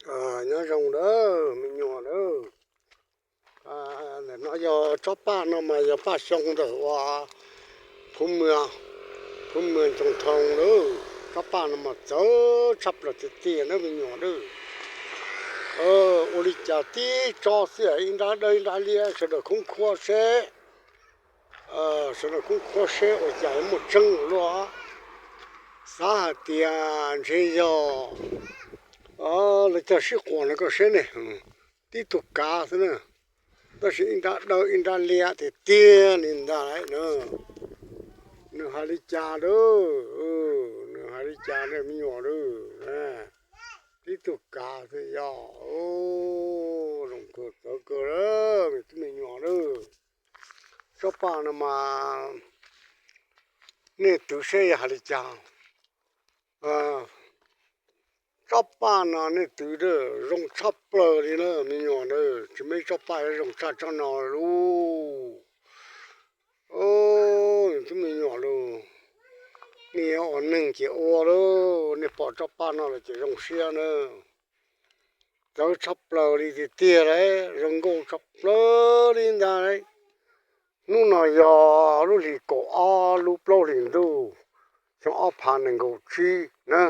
Nyob zoo lawm me nyuam lawm. Ntawm no yog tsob paj no mas yog paj xyoo ntawm ua Phuv Mws, Phuv Mws Ncoo Thoo lawm. Tsob paj no mas txawv tshaj plaws tiag tiag na me nyuam lawm. Ua li cas tib tsob xwb ib nrab dawb ib nrab liab, sawv daws khoob khuab seb, sawv daws khoob khuab seb ua cas muaj tseeb luaj. Xav hais tias ntshe yog lawv cog sib quas no koj seb ne, tib tug kav xwb na, tab sis ib nrab dawb ib nrab liab tiag tiag li ntag na. Nws hais li cas lawm, nws hais li cas ne me nyuam lawm. Tib tug kav xwb yog, zoo kawg txawv kawg lawm me tub me nyuam lawm. Tsob paj no mas nej twv seb yog hais li cas. Tsob paj no nej twv zoo tshaj plaws li na me nyuam na. Tsis muaj ib tsob paj zoo tshaj tsob no lauj. Tub me nyuam lauj, nej ua neeg ces ua lauj, nej pom tsob paj no los ces zoo siab na. Txawv tshaj plaws li tiag tiag lauj, zoo nkauj tshaj plaws li ntag lauj. Hnub no yog lub hlis kaum ob lub plaub hlis ntuj xyoo ob phav nees nkaum tsib na.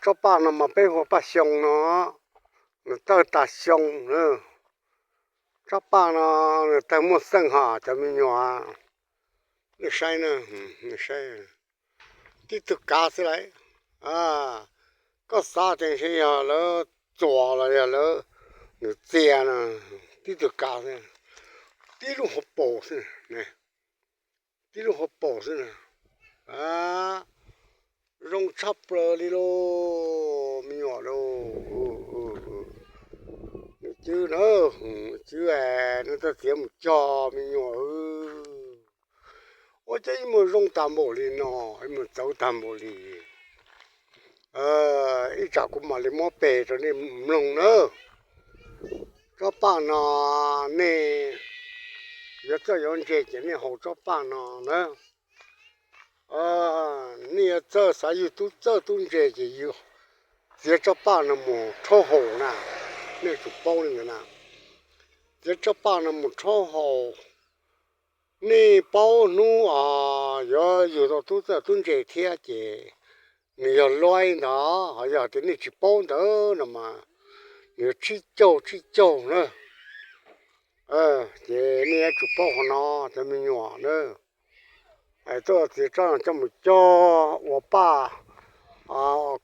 Tsob paj no mas peb hu ua paj xyoo no, nws tawg tas xyoo na. Tsob paj no nws tawg muaj xeej hos cov me nyuam, nej saib na, nej saib, tib tug kav xwb lauj. Koj xav tias ntshe yog lawv txuas los yog lawv, nws txias no, tib tug kav xwb, tib lub hauv paus xwb, tib lub hauv paus xwb na. Zoo tshaj plaws li lauj me nyuam lauj. Cwb na, cwb, nej txhob txiav mus cog me nyuam. Ua cas ib muag zoo tag npaum li no, ib muag txawv tag npaum li. Ib tsam kuv mam li muab pes rau nej mloog na. Tsob paj no nej yuav txawj yuav ntse ces nej haus tsob paj no na. Nej yuav txawj xav yug tub txawj tub ntse ces yug, txiav tsob paj no mus rhaub haus na. Nej tsum paub li ntawd na, txiav tsob paj no mus rhaub haus. Nej paub hnub yuav yug tau tub txawj tub ntse thiab ces nws yog luaib ntag. Ho yog tias nej tsis paub ntawd no mas nws yuav tsib caug tsib caug na. Ces nej yuav tsum paub qhov no cov me nyuam na. Tuaj txiav tsob no coj mus cog ua paj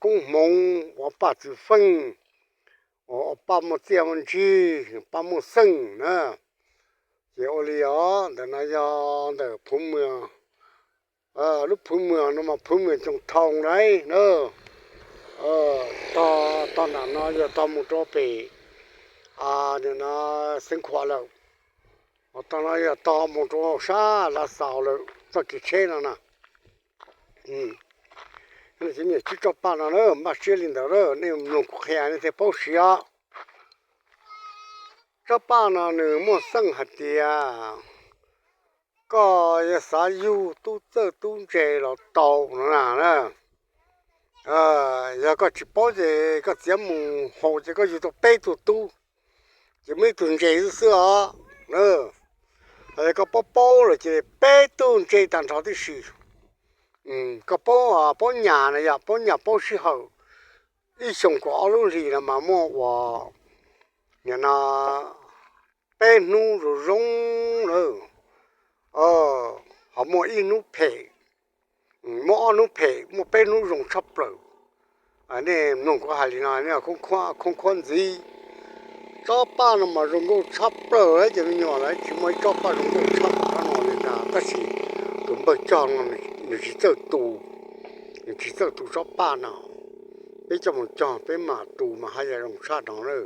koob hmoov, ua paj txwv feej, ua paj muaj txiaj muaj ntsig, paj muaj xeej na. Ces ua li os, ntawm no yog ntawm Phuv Mws, lub Phuv Mws no mas Phuv Mws Ncoo Thoo lauj na. Tog nram no yog tog mus rau pem, nim no Xeev Khuam lawm. Tog no yog tog mus rau sab Lav Xaus lawm txoj kev tsheb no na. Ces me nyuam, tsob paj no na, npaj siab li ntawd na, nej mloog kuv qhia nej thiaj paub siab. Tsob paj no nws muaj xeej hais tias koj yog xav yug tub txawj tub ntse los tau no na. Yog koj tsis paub ces koj txiav mus haus ces koj yug tau peb tug tub, ces muaj ib tug ntse xwb xwb os. Yog koj paub paub lawm ces peb tug ntse tag nrho tib si. Koj paub, paub nyas na, yog paub nyas paub sij hawm, ib xyoos kaum ob lub hlis no mas muaj ua, nim no peb hnub zoo zoo lawm, ho muaj ib hnub phem, muaj ob hnub phem, muaj peb hnub zoo tshaj plaws. Nej mloog kuv hais li no nej khoob khuab ntxiv. Tsob paj no mas zoo nkauj tshaj plaws lawm ces me nyuam, lawv tsis muaj ib tsob paj zoo nkauj tshaj tsob no li ntag, tab sis tus npawg cog no nws tsis txawj tu, nws tsis txawj tu tsob paj no. Peb coj mus cog peb mam tu mas haj yam zoo tshaj no na.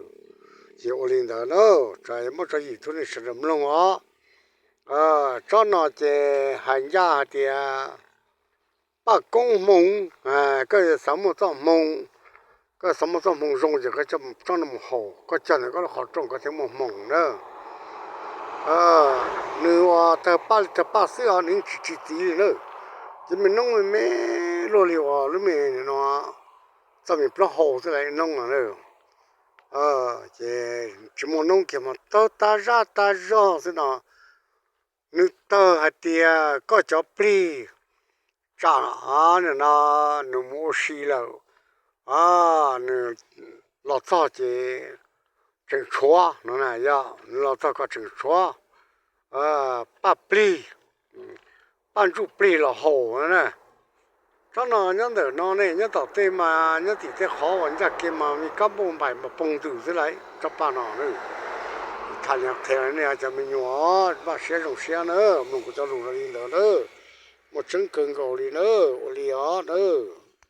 Ces ua li ntawd na, muab tso yim tub nej sawv daws mloog os. Tsob no ces hais ncaj hais tias paj koob hmoov, koj xav muaj txoj hmoo, koj xav muaj txoj hmoo zoo ces koj coj tsob no mus haus, koj cog ntawm koj lub qhov rooj koj thiaj muaj hmoo na. Nws ua tawg paj li tawg paj xwb os, nws yeej tsis tsis txiv li na. Ces me noob me me luaj li uas lub me no txoj me plaub hau xwb las noob no na. Ces tsis muaj noob kiag mas tawg tag zaj tag zog xwb no. Nws tawg hais tias koj cov plig tsam no nws mus ua si lawm, nws los txog ces tseem tshuav no na, yog nws los txog koj tseem tshuav paj plig, paj ntsuj plig los haus na. Tsob no nyob ntawm no ne, nyob tom tej mas nyob tim tej qhov uas ncaj kev mas me kab npauj npaim mas poog ntws xwb lauj, tsob paj no na. Tham li qhia nej cov me nyuam, npaj siab zoo siab na, mloog kuv cov lus no li ntawd na, muaj tseeb kawg nkaus li na, ua li os na.